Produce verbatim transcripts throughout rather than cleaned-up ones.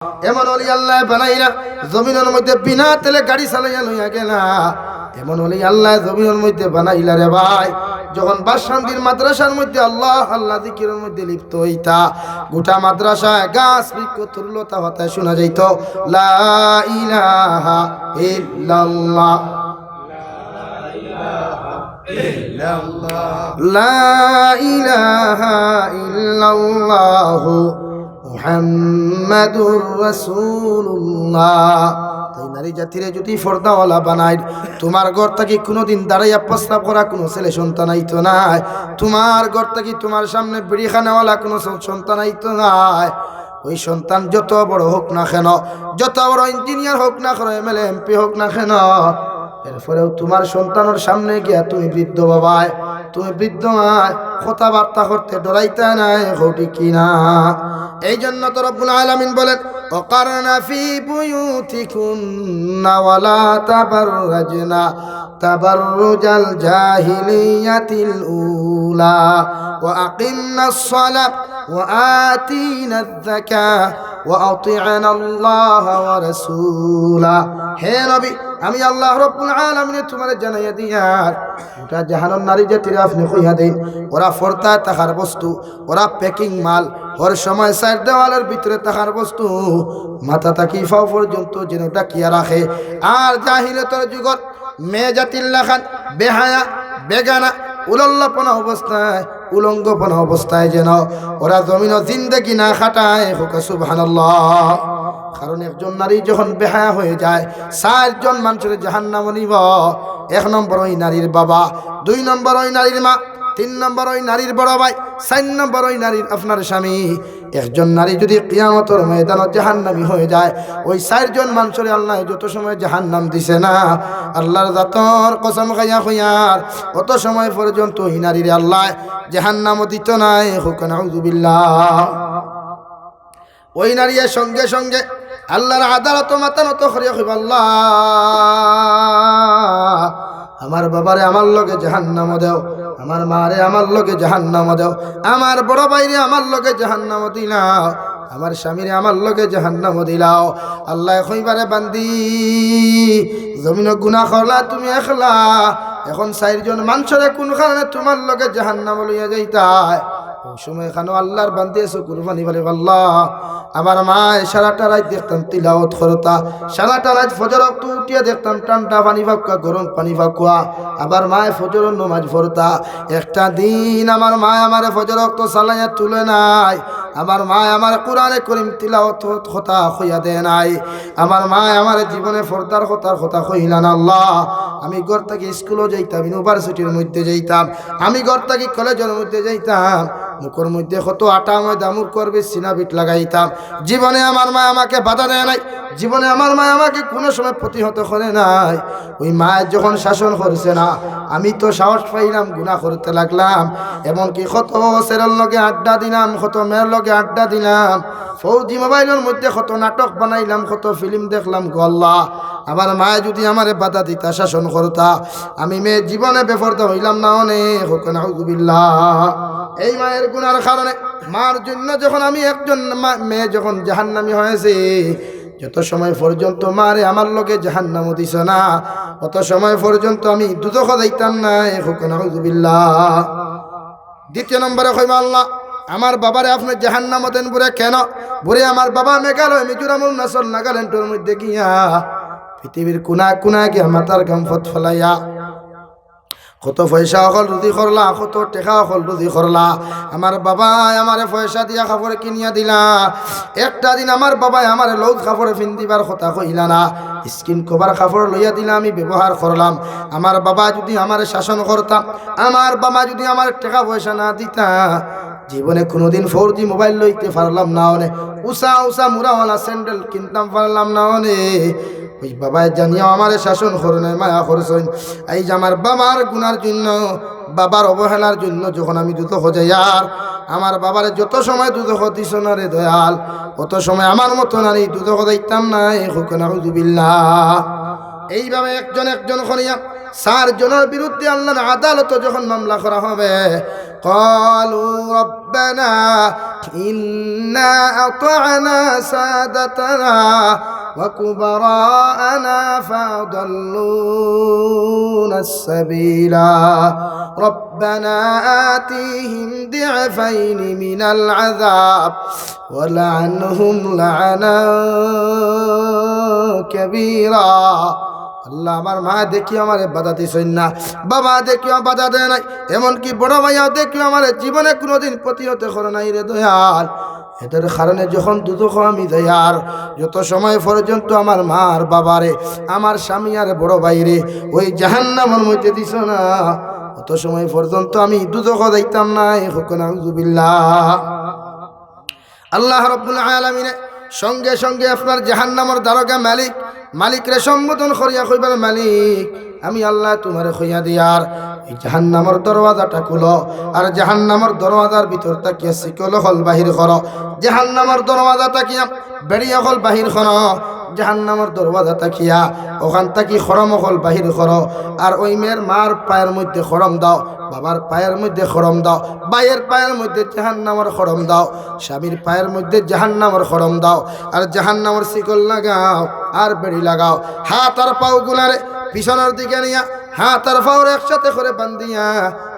এমন অলি আল্লায় বানাইলা, জমিনর মধ্যে বিনা তেলে গাড়ি চালাইয়া লইয়া গেলা। এমন অলি আল্লায় জমিনর মধ্যে বানাইলা রে ভাই, যখন বাসকান্দির মাদ্রাসার মধ্যে আল্লাহ আল্লাহ জিকিরর মধ্যে লিপ্ত অইতা, গোটা মাদ্রাসায় গাছ বৃক্ষ তরুলতা পাতায় শুনা যাইতো, "লা ইলাহা ইল্লাল্লাহ, লা ইলাহা ইল্লাল্লাহু মুহাম্মাদুর রাসূলুল্লাহ।" তাই নারী জাতিরে যদি পর্দাওয়ালা বানাইর, তুমার ঘর থাকি কুনুদিন দাঁড়াইয়া প্রস্রাব করা কুনু ছেলে সন্তান আইতো নায়, তুমার ঘর থাকি তুমার সামনে বিড়ি খানেওয়ালা কুনু স-, সন্তান আইতো নায়। ওই সন্তান যত বড় হোক না কেন, যত বড় ইঞ্জিনিয়ার হোক না কেন, এমএলএ এমপি হোক না কেন, এরপরেও তুমার সন্তানর সামনে গিয়া তুমি বৃদ্ধ বাবায়, তুমি বৃদ্ধ মায়, কথাবার্তা করতে ডরাইতা নায়, কও ঠিক কি না? এই জন্য তো রব্বুল আলামিন বলেন, "ওয়াকারনা ফি বুয়ুতিকুন্না ওয়ালা তাবাররাজনা তাবাররুজাল জাহিলিয়াতিল উলা ওয়া আকিমনাস সালাত ওয়া আতিনাজ যাকাত ওয়া আতি'নাল্লাহা ওয়া রাসূলা।" হে নবী, আমি আল্লাহ রব্বুল আলামিনে তুমারে জানাইয়া দিয়ার, গোটা জাহানর নারী জাতিরে আপনে কইয়া দেইন, ওরা পর্দায় থাকার বস্তু, ওরা প্যাকিং মাল, হর সময় চাইর দেওয়ালর ভিতরে থাকার বস্তু, মাথা থাকি পাও পর্যন্ত যেন ঢাকিয়া রাখে। আর জাহিলিয়তর যুগর মেয়ে জাতির লাখান বেহায়া, বেগানা, উলল্লপনা অবস্থায়, উলঙ্গপনা অবস্থায় যেন ওরা জমিনো জিন্দেগি না কাটায়। কউক্কা সুবহানাল্লাহ। কারণ একজন নারী যখন বেহায়া হয়ে যায়, চাইরজন মানষরে জাহান্নামো নিবো। এক নম্বর ওই নারীর বাবা, দুই নম্বর ওই নারীর মা, তিন নম্বর ওই নারীর বড় ভাই, চাইর নম্বর ওই নারীর আপনার স্বামী। একজন নারী যদি কিয়ামতর ময়দানো জাহান্নামী হয়ে যায়, ওই চাইরজন মানষরে আল্লায় যত সময় জাহান্নাম দিছে না, আল্লার জাতর কসম খাইয়া কইয়ার, অত সময় পর্যন্ত ওই নারীরে আল্লায় জাহান্নামো দিতো নায়। কউক্কা নাউজুবিল্লাহ। ওই নারীয়ে সঙ্গে সঙ্গে আল্লার আদালতো মাথা নত করিয়া কইবা, "আল্লাহ, আমার বাবারে আমার লগে জাহান্নামো দেও, আমার মারে আমার লগে জাহান্নামো দেও, আমার বড় ভাইরে আমার লগে জাহান্নামো দিলাও, আমার স্বামীরে আমার লগে জাহান্নামো দিলাও।" আল্লায় কইবা, "রে বান্দি, জমিনো গুনা করলা তুমি একলা, এখন চাইরজন মানষরে কুন কারণে তুমার লগে জাহান্নামো লইয়া যাইতায়?" ওই সময় খানো আল্লার বান্দিয়ে চকুর পানি ফালাইবা, "আল্লাহ, আমার মায় সারাটা রাইত দেখতাম তিলাওত করতা, সারাটা রাইত ফজর অক্ত উঠিয়া দেখতাম ঠান্ডা পানি ফাউক্কা, গরম পানি ফাউক্কা, আবার মায় ফজরর নমাজ পড়তা। একটা দিন আমার মায় আমারে ফজর অক্ত চালাইয়া তুলে নাই, আমার মায় আমারে কোরআনে করিম তিলাওত কথা কইয়া দেয় নাই, আমার মায় আমারে জীবনে পর্দার কথার কথা কইলা না। আল্লাহ, আমি ঘর থাকি স্কুলো যাইতাম, ইউনিভার্সিটির মধ্যে যাইতাম, আমি ঘর থাকি কলেজর মধ্যে যাইতাম, মুখর মধ্যে কত আটা ময়দা, মুখর ভিতরে সিনাবিট লাগাইতাম। জীবনে আমার মায় আমাকে বাধা দেয় নাই, জীবনে আমার মায় আমাকে কুনু সময় প্রতিহত করে নাই। ওই মায় যখন শাসন করছে না, আমি তো সাহস পাইলাম, গুনা করতে লাগলাম। এমনকি কত ছেলের লগে আড্ডা দিলাম, কত মেয়ের লগে আড্ডা দিলাম, ফৌজি মোবাইলর মধ্যে কত নাটক বানাইলাম, কত ফিল্ম দেখলাম। গো আল্লাহ, আমার মায় যদি আমারে বাধা দিতা, শাসন করতা, আমি মেয়ে জীবনে বেপর্দা হইলাম না অনে।" কউক্কা নাউজুবিল্লাহ। এই মায়ের গুনার কারণে, মার জন্য যখন আমি একজন মা-, মেয়ে যখন জাহান্নামী হয়েছি, যত সময় পর্যন্ত মারে আমার লগে জাহান্নামো দিছো না, অত সময় পর্যন্ত আমি দুজখো যাইতাম নায়। কউক্কা নাউজুবিল্লাহ। দ্বিতীয় নম্বরে কইবা, "আল্লাহ, আমার বাবারে আপনে জাহান্নামো দেন।" বুলে, "কেন?" বুলে, "আমার বাবা মেঘালয়, মিজোরাম, অরুণাচল, নাগাল্যান্ডর মধ্যে গিয়া, পৃথিবীর কোনা কোনা গিয়া মাথার ঘাম ফত ফলাইয়া কত পয়সা অকল রুজি করলা, কত টেকা অকল রুজি করলা। আমার বাবায় আমারে পয়সা দিয়া কাপড় কিনিয়া দিলা। একটা দিন আমার বাবায় আমারে লউজ কাপড় ফিন্দিবার কথা কইলা না, স্কিন কভার কাপড় লইয়া দিলা, আমি ব্যবহার করলাম। আমার বাবা যদি আমারে শাসন করতা, আমার বাবা যদি আমারে টেকা পয়সা না দিতা, জীবনে কুনুদিন ফৌজি মোবাইল লইতে পারলাম না অনে, উষা উষা মুড়াওয়ালা স্যান্ডেল কিনতাম পারলাম না অনে।" ওই বাবায় জানিয়াও আমারে শাসন করইন, মায়া করছইন। আইজ আমার বাবার গুনার জন্য, বাবার অবহেলার জন্য যখন আমি দুজখো যাইয়ার, আমার বাবারে যত সময় দুজখো দিছো না রে দয়াল, অত সময় আমার মতো নারী দুজখো যাইতাম নায়। কউক্কা নাউজুবিল্লাহ। এইভাবে একজন একজন করিয়া চাইরজনর বিরুদ্ধে আল্লার আদালতো যখন মামলা করা হবে, قالوا رب ربنا إنا أطعنا سادتنا وكبراءنا فأضلونا السبيلا ربنا آتهم ضعفين من العذاب ولعنهم لعنا كبيرا. আল্লাহ, আমার মা দেখিও আমারে বাধা দিছইন না, বাবা দেখিও বাধা দেয় নাই, এমনকি বড় ভাইয়াও দেখিও আমারে জীবনে কোনোদিন প্রতিহত করে নাই রে দয়াল। এদের কারণে যখন দুজখো আমি যাইয়ার, যত সময় পর্যন্ত আমার মা আর বাবারে, আমার স্বামী আর বড় ভাইরে ওই জাহান্নামর মধ্যে দিছো না, অত সময় পর্যন্ত আমি দুজখো যাইতাম নায়। কউক্কা নাউজুবিল্লাহ। আল্লাহ রাব্বুল আলামিনে সঙ্গে সঙ্গে আপনার জাহান্নামর দারোগা মালিক, মালিকরে সম্বোধন করিয়া কইবার, মালিক, আমি আল্লায় তুমারে কইয়া দিয়ার, এই জাহান্নামর দরওয়াজাটা খুলো, আর জাহান্নামর দরওয়াজার ভিতর থাকিয়া শিকল অকল বাহির করো, জাহান্নামর দরওয়াজা থাকিয়া বেড়ি অকল বাহির করো, জাহান্নামর দরওয়াজা থাকিয়া অখান থাকি খড়ম অকল বাহির করো, আর ওই মেয়ের মার পায়ের মধ্যে খড়ম দাও, বাবার পায়ের মধ্যে খড়ম দাও, ভাইয়ের পায়ের মধ্যে জাহান্নামর খড়ম দাও, স্বামীর পায়ের মধ্যে জাহান্নামর খড়ম দাও, আর জাহান্নামর শিকল লাগাও, আর বেড়ি লাগাও। হাত আর পাও গুলারে পিছনর দিকে নিয়া, হাত আর পাওরে একসাথে করে বান্ধিয়া,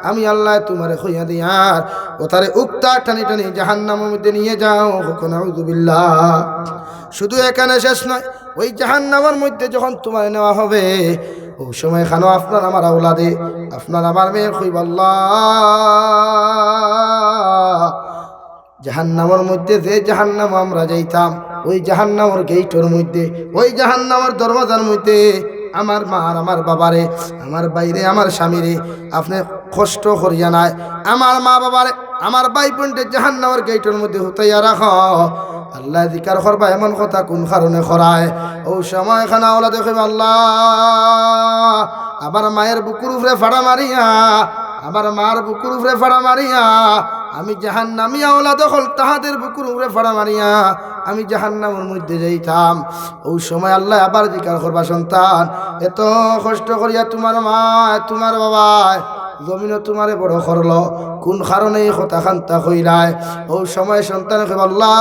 আমি আল্লায় তুমারে কইয়া দিয়ার, ওতারে উক্তা টানি টানি জাহান্নামর মধ্যে নিয়ে যাও। কউক্কা নাউজুবিল্লাহ। শুধু এখানে শেষ নয়, ওই জাহান্নামর মধ্যে যখন তুমারে নেওয়া হবে, ওই সময় খানো আপনার আমার আওলাদে, আপনার আমার মেয়ে কইবা, আল্লাহ, জাহান্নামর মধ্যে যে জাহান্নামো আমরা যাইতাম, ওই জাহান্নামর গেইটর মধ্যে, ওই জাহান্নামর দরওয়াজার মধ্যে আমার মা আর আমার বাবারে, আমার ভাইরে, আমার স্বামীরে আপনে কষ্ট করিয়া নায়, আমার মা বাবারে, আমার ভাই বোনরে জাহান্নামর গেইটর মধ্যে হুতাইয়া রাখো। আল্লায় জিকার করবা, এমন কথা কোন কারণে করায়? ওই সময় খানো আওলাদে কইবা, আল্লাহ, আমার মায়ের বুকুর উপরে ফাড়া মারিয়া, আমার মার বুকুর উপরে ফাড়া মারিয়া, আমি জাহান্নামী আওলাদ অকল তাহাদের বুকুর উপরে ফাড়া মারিয়া আমি জাহান্নামর মধ্যে যাইতাম। ওই সময় আল্লায় আবার জিকার করবা, সন্তান, এত কষ্ট করিয়া তুমার মায়, তুমার বাবায় জমিনো তুমারে বড় করলো, কোন কারণে এই কথা খান্তা কইলায়? ওই সময় সন্তানে কইবা, আল্লাহ,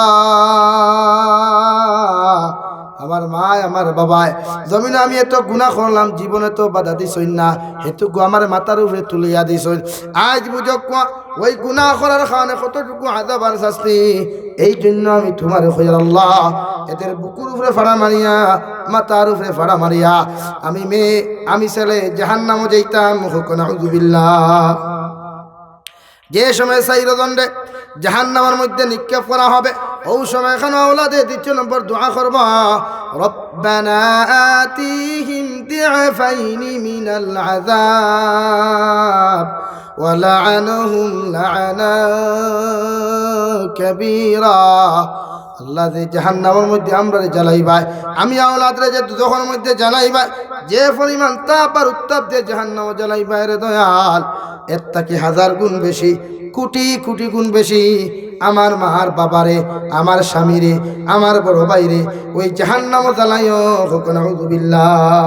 আমার মায়, আমার বাবায় জমিনো আমি এত গুনা করলাম, জীবনে তো বাধা দিছইন না, হেতুকু আমার মাথার উপরে তুলিয়া দিছইন। আইজ বুঝো কুয়া, ওই গুনা করার কারণে কতটুকু আযাব আর শাস্তি। এই জন্য আমি তুমারে কইয়ার আল্লাহ, এদের বুকুর উপরে ফাড়া মারিয়া, মাথার উপরে ফাড়া মারিয়া, আমি মেয়ে, আমি ছেলে জাহান্নামো যাইতাম। কউক্কা নাউজুবিল্লাহ। যে সময় চাইরজনরে জাহান্নামর মধ্যে নিক্ষেপ করা হবে, ওই সময় খানো আওলাদে দ্বিতীয় নম্বর দোয়া করবা, ربنا آتهم ضعفين من العذاب ولعنهم لعنا كبيرا। আল্লাহ, যে জাহান্নামর মধ্যে আমরারে জ্বালাইবায়, আমি আওলাদরে যে দুজখর মধ্যে জ্বালাইবায়, যে পরিমাণ তাপ আর উত্তাপ দিয়া জাহান্নামো জ্বালাইবায় রে দয়াল, এর থাকি হাজার গুণ বেশি, কোটি কোটি গুণ বেশি আমার মা আর বাবারে, আমার স্বামীরে, আমার বড় ভাইরে ওই জাহান্নামো জ্বালাইও। কউক্কা নাউজুবিল্লাহ।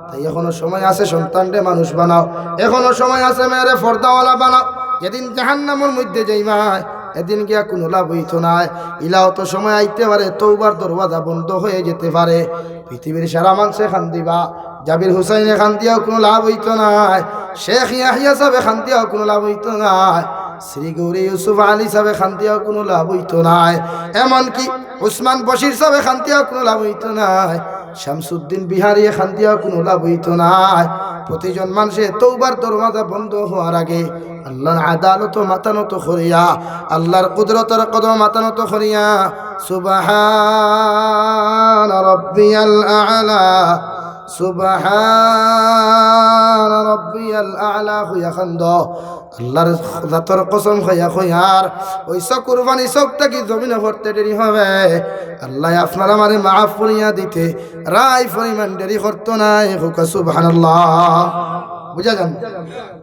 তাই এখনো সময় আছে সন্তানরে মানুষ বানাও, এখনো সময় আছে মেয়েরে পর্দাওয়ালা বানাও। যেদিন জাহান্নামর মধ্যে যাইবায়, এদিন গিয়া কুনু লাভ অইতো নায়। ইলাও তো সময় আইতে পারে, তওবার দরওয়াজা বন্ধ হয়ে যেতে পারে। পৃথিবীর সারা মানষে কান্দিবা, জাবির হুসাইনে কান্দিয়াও কুনু লাভ অইতো নায়, শেখ ইয়াহিয়া সাবে কান্দিয়াও কুনু লাভ অইতো নায়, শ্রী গৌরী ইউসুফ আলী সাবে কান্দিয়াও কুনু লাভ অইতো নায়, এমনকি উসমান বশির সাবে কান্দিয়াও কুনু লাভ অইতো নায়, শামসুদ্দিন বিহারিয়ে কান্দিয়াও কুনু লাভ অইতো নায়। প্রতিজন মানষে তওবার দরওয়াজা বন্ধ হওয়ার আগে আল্লাহর আদালতো মাথা নত করিয়া, আল্লাহর কুদরতর কদমো মাথা নত করিয়া, সুবহান রাব্বিয়াল আ'লা, সুবহান রাব্বিয়াল আ'লা কইয়া কান্দো। আল্লাহর জাতর কসম খাইয়া কইয়ার, ওই চকুর পানি চোখ থাকি জমিনো পড়তে দেরি হবে। আল্লায় আপনার আমারে মাফ করিয়া দিতে রায় পরিমাণ দেরি করতো নায়। কউক্কা সুবহানাল্লাহ। বুঝা যান?